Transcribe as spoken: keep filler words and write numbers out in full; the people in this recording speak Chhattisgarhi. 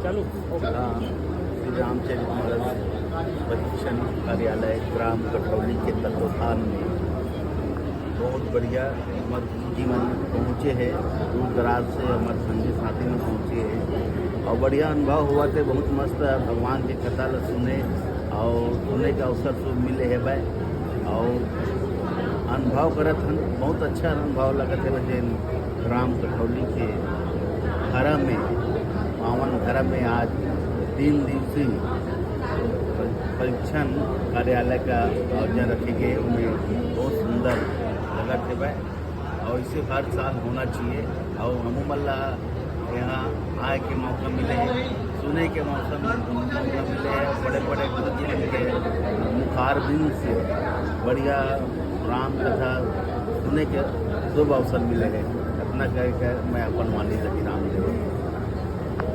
श्री रामचरित मानस परीक्षण कार्यालय ग्राम कठौली के तत्वाधान में बहुत बढ़िया हमर गुरुजी मन पहुँचे हे, दूर दराज से हमर संगी साथी मन पहुँचे हे और बढ़िया अनुभव होवत हे। बहुत मस्त भगवान के कथा ला सुने और सुने के अवसर तो मिले हे भाई और अनुभव करत हन, बहुत अच्छा अनुभव लगत हे। जेन ग्राम कठौली के धर्म में, पावन धर्म में आज तीन दिवसीय परीक्षण कार्यालय का आयोजन रखे गए, उनमें बहुत सुंदर लगत हे भाई और इसे हर साल होना चाहिए। और हमू मन ला यहाँ आए के मौका मिले, सुने के मौसम मौका मिले, बड़े बड़े गुरुजी मन के मुखारबिंद से बढ़िया राम कथा सुने के शुभ अवसर मिले हे। इतना कह के मैं अपन वाणी ला विराम देवत